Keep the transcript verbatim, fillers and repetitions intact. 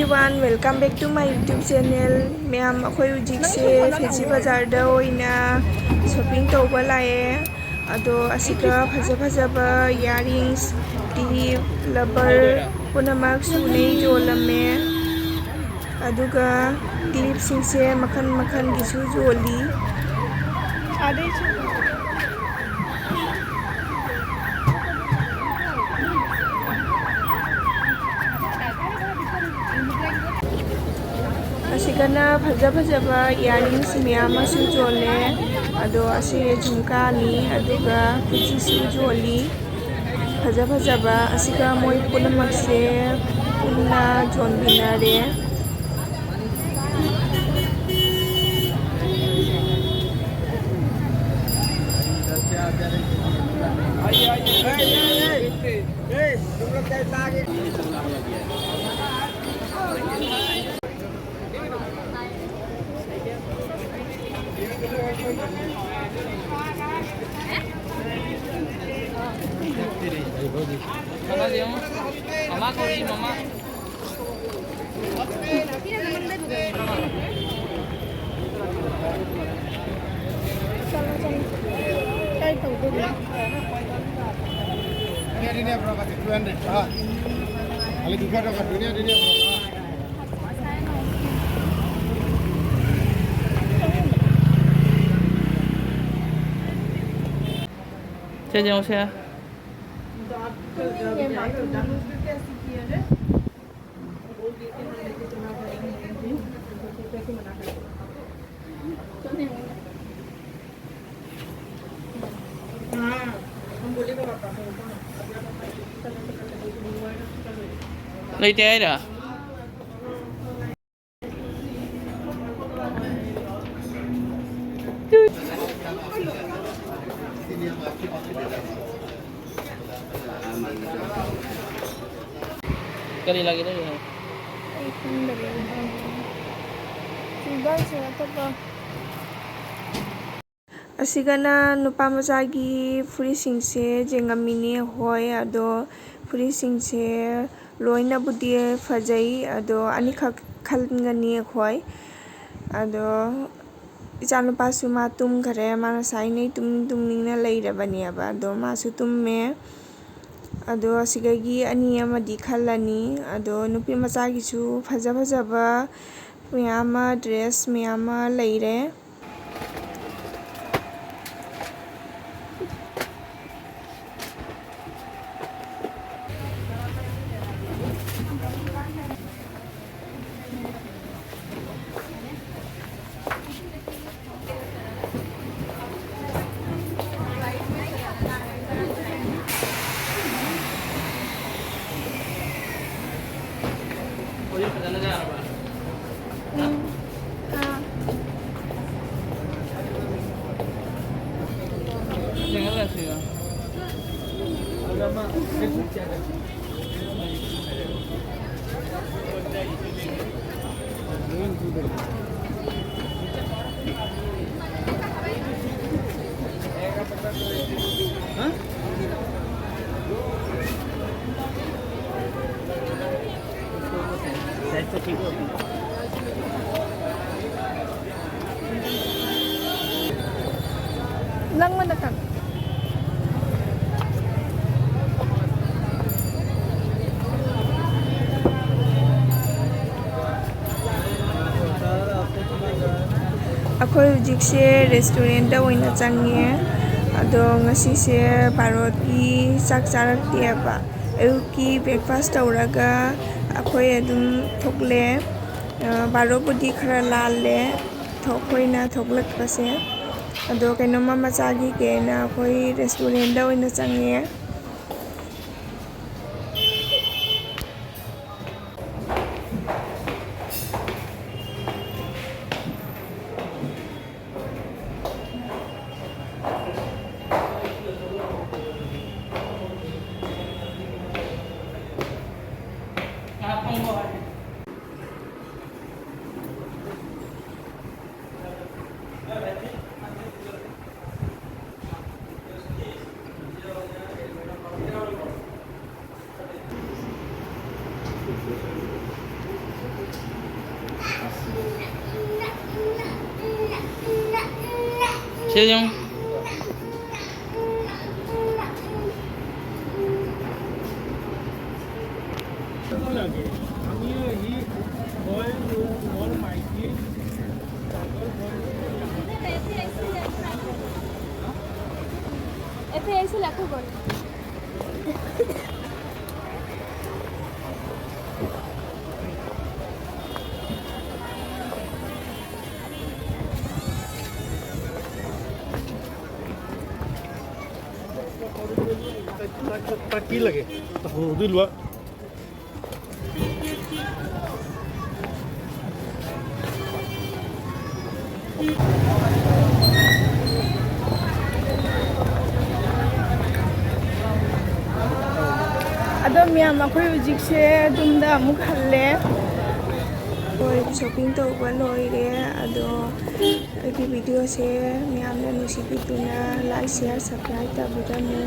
Everyone, welcome back to my YouTube channel. ꯃꯌꯥꯝ, ꯑꯩꯈꯣꯏ ꯍꯧꯖꯤꯛꯁꯦ ꯐꯦꯟꯁꯤ ꯕꯖꯥꯔꯗ ꯑꯣꯏꯅ ꯁꯣꯞꯄꯤꯡ ꯇꯧꯕ ꯂꯥꯛꯑꯦ꯫ ꯑꯗꯣ ꯑꯁꯤꯗ ꯐꯖ ꯐꯖꯕ ꯏꯌꯥꯔꯤꯡꯁ, ꯀ꯭ꯂꯤꯞ, ꯔꯕꯔ ꯄꯨꯝꯅꯃꯛ ꯁꯨꯅ ꯌꯣꯜꯂꯝꯃꯦ꯫ ꯑꯗꯨꯒ ꯀ꯭ꯂꯤꯞꯁꯤꯡꯁꯦ ꯃꯈꯜ ꯃꯈꯜꯒꯤꯁꯨ ꯌꯣꯜꯂꯤ꯫ ꯑꯁꯤꯒꯅ ꯐꯖ ꯐꯖꯕ ꯏꯌꯥꯔꯤꯡꯁ ꯃꯌꯥꯝ ꯑꯃꯁꯨ ꯌꯣꯜꯂꯦ꯫ ꯑꯗꯣ ꯑꯁꯤ ꯖꯨꯝꯀꯥꯅꯤ, ꯑꯗꯨꯒ ꯀꯨꯆꯤꯁꯨ ꯌꯣꯜꯂꯤ꯫ ꯐꯖ ꯐꯖꯕ ꯑꯁꯤꯒ ꯃꯣꯏ ꯄꯨꯝꯅꯃꯛꯁꯦ ꯄꯨꯟꯅ ꯌꯣꯟꯃꯤꯟꯅꯔꯦ꯫ ꯃꯃꯥ ꯀꯧꯔꯤ, ꯃꯃꯥ꯫ ꯀꯥꯏ ꯇꯧꯗꯣꯏꯅꯣ? ꯑꯗꯨꯅꯦ ꯕ꯭ꯔꯣ, ꯉꯁꯤ two hundred ꯀꯣ꯫ ꯈꯥꯂꯤ ꯗꯨꯏꯁꯣ ꯇꯥꯀꯥ, ꯑꯗꯨꯅꯦ, ꯑꯗꯨꯅꯦ ꯕ꯭ꯔꯣ꯫ ꯁꯦ, ꯌꯦꯡꯉꯨꯁꯦ꯫ ꯂꯩꯇꯦ ꯍꯥꯏꯔ? ꯀꯔꯤ ꯂꯥꯛꯏꯅꯣ ꯌꯦꯡꯉꯣ꯫ ꯑꯩ ꯈꯪꯗꯔꯦ꯫ ꯆꯤꯟꯖꯥꯛꯁꯨ ꯅꯠꯇꯕ꯫ ꯑꯁꯤꯒꯅ ꯅꯨꯄꯥ ꯃꯆꯥꯒꯤ ꯐꯨꯔꯤꯠꯁꯤꯡꯁꯦ ꯌꯦꯡꯉꯝꯃꯤꯅꯦ꯫ ꯍꯣꯏ, ꯑꯗꯣ ꯐꯨꯔꯤꯠꯁꯤꯡꯁꯦ ꯂꯣꯏꯅꯕꯨꯗꯤ ꯐꯖꯩ, ꯑꯗꯣ ꯑꯅꯤꯈꯛ ꯈꯟꯒꯅꯤ ꯑꯩꯈꯣꯏ꯫ ꯑꯗꯣ ꯏꯆꯥꯅꯨꯄꯥꯁꯨ ꯃꯥ ꯇꯨꯝꯈꯔꯦ, ꯃꯥ ꯉꯁꯥꯏ ꯅꯩ ꯇꯨꯝꯅꯤꯡ ꯇꯨꯝꯅꯤꯡꯅ ꯂꯩꯔꯕꯅꯦꯕ, ꯑꯗꯣ ꯃꯥꯁꯨ ꯇꯨꯝꯃꯦ꯫ ꯑꯗꯣ ꯑꯁꯤꯗꯒꯤ ꯑꯅꯤ ꯑꯃꯗꯤ ꯈꯜꯂꯅꯤ꯫ ꯑꯗꯣ ꯅꯨꯄꯤ ꯃꯆꯥꯒꯤꯁꯨ ꯐꯖ ꯐꯖꯕ ꯃꯌꯥꯝ ꯑꯃ, ꯗ꯭ꯔꯦꯁ ꯃꯌꯥꯝ ꯑꯃ ꯂꯩꯔꯦ꯫ ꯅꯪ ꯑꯣꯏꯅ ꯀꯛ꯫ ꯑꯩꯈꯣꯏ ꯍꯧꯖꯤꯛꯁꯦ ꯔꯦꯁꯇꯨꯔꯦꯟꯗ ꯑꯣꯏꯅ ꯆꯪꯉꯦ꯫ ꯑꯗꯣ ꯉꯁꯤꯁꯦ ꯕꯥꯔꯣꯒꯤ ꯆꯥꯛ ꯆꯥꯔꯛꯇꯦꯕ꯫ ꯑꯌꯨꯛꯀꯤ ꯕ꯭ꯔꯦꯛꯐꯥꯁ ꯇꯧꯔꯒ ꯑꯩꯈꯣꯏ ꯑꯗꯨꯝ ꯊꯣꯛꯂꯦ꯫ ꯑ, ꯕꯥꯔꯣꯕꯨꯗꯤ ꯈꯔ ꯂꯥꯜꯂꯦ ꯊꯣꯛ-, ꯑꯩꯈꯣꯏꯅ ꯊꯣꯛꯂꯛꯄꯁꯦ꯫ ꯑꯗꯣ ꯀꯩꯅꯣꯝꯃ ꯃꯆꯥꯈꯤꯒꯦꯅ ꯑꯩꯈꯣꯏ ꯔꯦꯁꯇꯨꯔꯦꯟꯗ ꯑꯣꯏꯅ ꯆꯪꯉꯦ꯫ ꯁꯦ ꯌꯦꯡꯉꯨ꯫ ꯑꯗꯣ ꯃꯌꯥꯝ, ꯑꯩꯈꯣꯏ ꯍꯧꯖꯤꯛꯁꯦ ꯌꯨꯝꯗ ꯑꯃꯨꯛ ꯍꯜꯂꯦ꯫ ꯍꯣꯏ, ꯁꯣꯄꯤꯡ ꯇꯧꯕ ꯂꯣꯏꯔꯦ꯫ ꯑꯗꯣ ꯑꯩꯒꯤ ꯚꯤꯗꯤꯑꯣꯁꯦ ꯃꯌꯥꯝꯅ ꯅꯨꯡꯁꯤꯕꯤꯗꯨꯅ like, share, subscribe ꯇꯧꯕꯤꯔꯝꯃꯨ꯫